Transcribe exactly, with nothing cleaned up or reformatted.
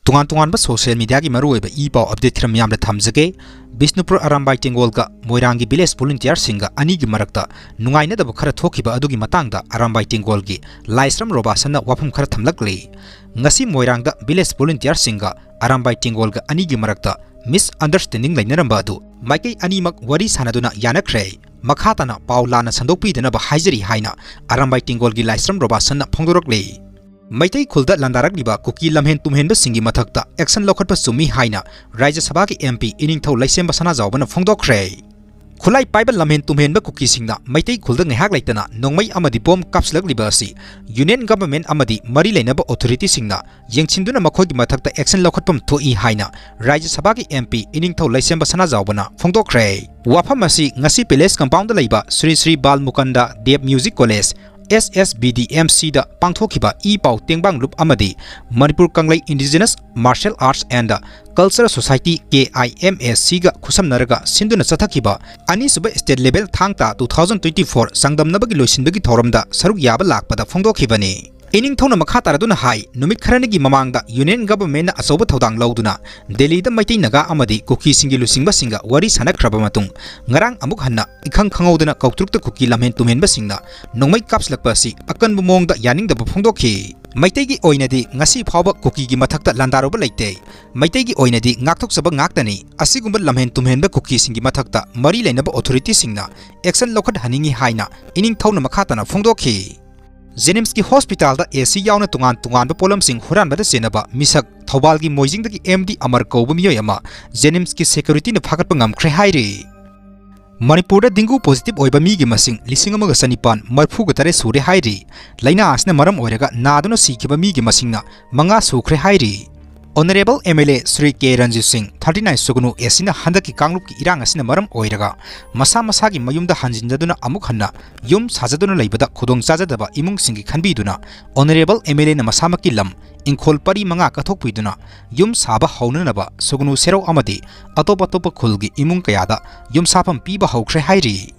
ꯇꯣꯉꯥꯟ ꯇꯣꯉꯥꯟꯕ social mediaꯒꯤ ꯃꯔꯨꯑꯣꯏꯕ ꯏ ꯄꯥꯎ update ꯈꯔ ꯃꯤꯌꯥꯝꯗ ꯊꯝꯖꯒꯦ꯫ ꯕꯤꯁꯅꯨꯄꯨꯔ ꯑꯔꯥꯝꯕꯥꯏ ꯇꯦꯡꯒꯣꯜꯒ ꯃꯣꯏꯔꯥꯡꯒꯤ village volunteerꯁꯤꯡꯒ ꯑꯅꯤꯒꯤ ꯃꯔꯛꯇ ꯅꯨꯡꯉꯥꯏꯅꯗꯕ ꯈꯔ ꯊꯣꯛꯈꯤꯕ ꯑꯗꯨꯒꯤ ꯃꯇꯥꯡꯗ ꯑꯔꯥꯝꯕꯥꯏ ꯇꯦꯡꯒꯣꯜꯒꯤ ꯂꯥꯏꯁ꯭ꯔꯝ ꯔꯣꯕꯥꯁꯟꯅ ꯋꯥꯐꯝ ꯈꯔ ꯊꯝꯂꯛꯂꯤ꯫ ꯉꯁꯤ ꯃꯣꯏꯔꯥꯡꯗ village volunteerꯁꯤꯡꯒ ꯑꯔꯥꯝꯕꯥꯏ ꯇꯦꯡꯒꯣꯜꯒ ꯑꯅꯤꯒꯤ ꯃꯔꯛꯇ misunderstanding ꯂꯩꯅꯔꯝꯕ ꯑꯗꯨ ꯃꯥꯏꯀꯩ ꯑꯅꯤꯃꯛ ꯋꯥꯔꯤ ꯁꯥꯟꯅꯗꯨꯅ ꯌꯥꯅꯈ꯭ꯔꯦ꯫ ꯃꯈꯥ ꯇꯥꯅ ꯄꯥꯎ ꯂꯥꯟꯅ ꯁꯟꯗꯣꯛꯄꯤꯗꯅꯕ ꯍꯥꯏꯖꯔꯤ ꯍꯥꯏꯅ ꯑꯔꯥꯝꯕꯥꯏ ꯇꯦꯡꯒꯣꯜꯒꯤ ꯂꯥꯏꯁ꯭ꯔꯝ ꯔꯣꯕꯥꯁꯟꯅ ꯐꯣꯡꯗꯣꯔꯛꯂꯤ꯫ ꯃꯩꯇꯩ ꯈꯨꯜꯗ ꯂꯥꯟꯗꯥꯔꯛꯂꯤꯕ ꯀꯨꯀꯤ ꯂꯝꯍꯦꯟ ꯇꯨꯝꯍꯦꯟꯕꯁꯤꯡꯒꯤ ꯃꯊꯛꯇ action ꯂꯧꯈꯠꯄ ꯆꯨꯝꯃꯤ ꯍꯥꯏꯅ ꯔꯥꯖ꯭ꯌ ꯁꯚꯥꯒꯤ MP ꯏꯅꯤꯡꯊꯧ ꯂꯩꯁꯦꯝꯕ ꯁꯅꯥꯖꯥꯎꯕꯅ ꯐꯣꯡꯗꯣꯛꯈ꯭ꯔꯦ꯫ ꯈꯨꯠꯂꯥꯏ ꯄꯥꯏꯕ ꯂꯝꯍꯦꯟ ꯇꯨꯝꯍꯦꯟꯕ ꯀꯨꯀꯤꯁꯤꯡꯅ ꯃꯩꯇꯩ ꯈꯨꯜꯗ ꯉꯥꯏꯍꯥꯛ ꯂꯩꯇꯅ ꯅꯣꯡꯃꯩ ꯑꯃꯗꯤ ꯕꯣꯝ ꯀꯥꯞꯁꯤꯜꯂꯛꯂꯤꯕ ꯑꯁꯤ Union Government ꯑꯃꯗꯤ ꯃꯔꯤ ꯂꯩꯅꯕ authorityꯁꯤꯡꯅ ꯌꯦꯡꯁꯤꯟꯗꯨꯅ ꯃꯈꯣꯏꯒꯤ ꯃꯊꯛꯇ action ꯂꯧꯈꯠꯐꯝ ꯊꯣꯛꯏ ꯍꯥꯏꯅ ꯔꯥꯖ꯭ꯌ ꯁꯚꯥꯒꯤ MP ꯏꯅꯤꯡꯊꯧ ꯂꯩꯁꯦꯝꯕ ꯁꯅꯥꯖꯥꯎꯕꯅ ꯐꯣꯡꯗꯣꯛꯈ꯭ꯔꯦ꯫ ꯋꯥꯐꯝ ꯑꯁꯤ ꯉꯁꯤ Palace Compoundꯗ ꯂꯩꯕ ꯁ꯭ꯔꯤ ꯁ꯭ꯔꯤ ꯕꯥꯜ ꯃꯨꯀꯟꯗ ꯗꯦꯕ Music College, SSBDMCꯗ ꯄꯥꯡꯊꯣꯛꯈꯤꯕ ꯏ ꯄꯥꯎ ꯇꯦꯡꯕꯥꯡ ꯂꯨꯞ ꯑꯃꯗꯤ Manipur ꯀꯪꯂꯩ Indigenous Martial Arts and Culture Society, KIMACCꯒ ꯈꯨꯠꯁꯝꯅꯔꯒ ꯁꯤꯟꯗꯨꯅ ꯆꯠꯊꯈꯤꯕ ꯑꯅꯤꯁꯨꯕ state level ꯊꯥꯡ ꯇꯥ two thousand twenty four ꯆꯥꯡꯗꯝꯅꯕꯒꯤ ꯂꯣꯏꯁꯤꯟꯕꯒꯤ ꯊꯧꯔꯝꯗ ꯁꯔꯨꯛ ꯌꯥꯕ ꯂꯥꯛꯄꯗ ꯐꯣꯡꯗꯣꯛꯈꯤꯕꯅꯤ꯫ ꯏꯅꯤꯡꯊꯧꯅ ꯃꯈꯥ ꯇꯥꯔꯗꯨꯅ ꯍꯥꯏ, ꯅꯨꯃꯤꯠ ꯈꯔꯅꯤꯒꯤ ꯃꯃꯥꯡꯗ Union Governmentꯅ ꯑꯆꯧꯕ ꯊꯧꯗꯥꯡ ꯂꯧꯗꯨꯅ ꯗꯦꯜꯂꯤꯗ ꯃꯩꯇꯩ ꯅꯥꯒꯥ ꯑꯃꯗꯤ ꯀꯨꯀꯤꯁꯤꯡꯒꯤ ꯂꯨꯆꯤꯡꯕꯁꯤꯡꯒ ꯋꯥꯔꯤ ꯁꯥꯟꯅꯈ꯭ꯔꯕ ꯃꯇꯨꯡ ꯉꯔꯥꯡ ꯑꯃꯨꯛ ꯍꯟꯅ ꯏꯈꯪ ꯈꯪꯍꯧꯗꯅ ꯀꯧꯇ꯭ꯔꯨꯛꯇ ꯀꯨꯀꯤ ꯂꯝꯍꯦꯟ ꯇꯨꯝꯍꯦꯟꯕꯁꯤꯡꯅ ꯅꯣꯡꯃꯩ ꯀꯥꯞꯁꯤꯜꯂꯛꯄ ꯑꯁꯤ ꯑꯀꯟꯕ ꯃꯑꯣꯡꯗ ꯌꯥꯅꯤꯡꯗꯕ ꯐꯣꯡꯗꯣꯛꯈꯤ꯫ ꯃꯩꯇꯩꯒꯤ ꯑꯣꯏꯅꯗꯤ ꯉꯁꯤ ꯐꯥꯎꯕ ꯀꯨꯀꯤꯒꯤ ꯃꯊꯛꯇ ꯂꯥꯟꯗꯥꯔꯨꯕ ꯂꯩꯇꯦ꯫ ꯃꯩꯇꯩꯒꯤ ꯑꯣꯏꯅꯗꯤ ꯉꯥꯛꯊꯣꯛꯆꯕ ꯉꯥꯛꯇꯅꯤ꯫ ꯑꯁꯤꯒꯨꯝꯕ ꯂꯝꯍꯦꯟ ꯇꯨꯝꯍꯦꯟꯕ ꯀꯨꯀꯤꯁꯤꯡꯒꯤ ꯃꯊꯛꯇ ꯃꯔꯤ ꯂꯩꯅꯕ authorityꯁꯤꯡꯅ action ꯂꯧꯈꯠꯍꯟꯅꯤꯡꯏ ꯍꯥꯏꯅ ꯏꯅꯤꯡꯊꯧꯅ ꯃꯈꯥ ꯇꯥꯅ ꯐꯣꯡꯗꯣꯛꯈꯤ꯫ JNIMSꯀꯤ hospitalꯗ AC ꯌꯥꯎꯅ ꯇꯣꯉꯥꯟ ꯇꯣꯉꯥꯟꯕ ꯄꯣꯠꯂꯝꯁꯤꯡ ꯍꯨꯔꯥꯟꯕꯗ ꯆꯦꯟꯅꯕ ꯃꯤꯁꯛ ꯊꯧꯕꯥꯜꯒꯤ ꯃꯣꯏꯖꯤꯡꯗꯒꯤ MD ꯑꯃꯔ ꯀꯧꯕ ꯃꯤꯑꯣꯏ ꯑꯃ JNIMSꯀꯤ securityꯅ ꯐꯥꯒꯠꯄ ꯉꯝꯈ꯭ꯔꯦ ꯍꯥꯏꯔꯤ꯫ ꯃꯅꯤꯄꯨꯔꯗ dengue positive ꯑꯣꯏꯕ ꯃꯤꯒꯤ ꯃꯁꯤꯡ ꯂꯤꯁꯤꯡ ꯑꯃꯒ ꯆꯅꯤꯄꯥꯟ ꯃꯔꯤꯐꯨꯒ ꯇꯔꯦꯠ ꯁꯨꯔꯦ ꯍꯥꯏꯔꯤ꯫ ꯂꯥꯏꯅꯥ ꯑꯁꯤꯅ ꯃꯔꯝ ꯑꯣꯏꯔꯒ ꯅꯥꯗꯨꯅ ꯁꯤꯈꯤꯕ ꯃꯤꯒꯤ ꯃꯁꯤꯡꯅ ꯃꯉꯥ ꯁꯨꯈ꯭ꯔꯦ ꯍꯥꯏꯔꯤ꯫ Honourable MLA ꯁ꯭ꯔꯤ ꯀꯦ ꯔꯟꯖꯤꯠ ꯁꯤꯡ, thirty nine ꯁꯨꯒꯅꯨ ACꯅ ꯍꯟꯗꯛꯀꯤ ꯀꯥꯡꯂꯨꯞꯀꯤ ꯏꯔꯥꯡ ꯑꯁꯤꯅ ꯃꯔꯝ ꯑꯣꯏꯔꯒ ꯃꯁꯥ ꯃꯁꯥꯒꯤ ꯃꯌꯨꯝꯗ ꯍꯟꯖꯤꯟꯖꯗꯨꯅ ꯑꯃꯨꯛ ꯍꯟꯅ ꯌꯨꯝ ꯁꯥꯖꯗꯨꯅ ꯂꯩꯕꯗ ꯈꯨꯗꯣꯡ ꯆꯥꯖꯗꯕ ꯏꯃꯨꯡꯁꯤꯡꯒꯤ ꯈꯟꯕꯤꯗꯨꯅ Honourable MLAꯅ ꯃꯁꯥꯃꯛꯀꯤ ꯂꯝ ꯏꯪꯈꯣꯜ ꯄꯔꯤ ꯃꯉꯥ ꯀꯠꯊꯣꯛꯄꯤꯗꯨꯅ ꯌꯨꯝ ꯁꯥꯕ ꯍꯧꯅꯅꯕ ꯁꯨꯒꯅꯨ ꯁꯦꯔꯧ ꯑꯃꯗꯤ ꯑꯇꯣꯞ ꯑꯇꯣꯞꯄ ꯈꯨꯜꯒꯤ ꯏꯃꯨꯡ ꯀꯌꯥꯗ ꯌꯨꯝ ꯁꯥꯐꯝ ꯄꯤꯕ ꯍꯧꯈ꯭ꯔꯦ ꯍꯥꯏꯔꯤ꯫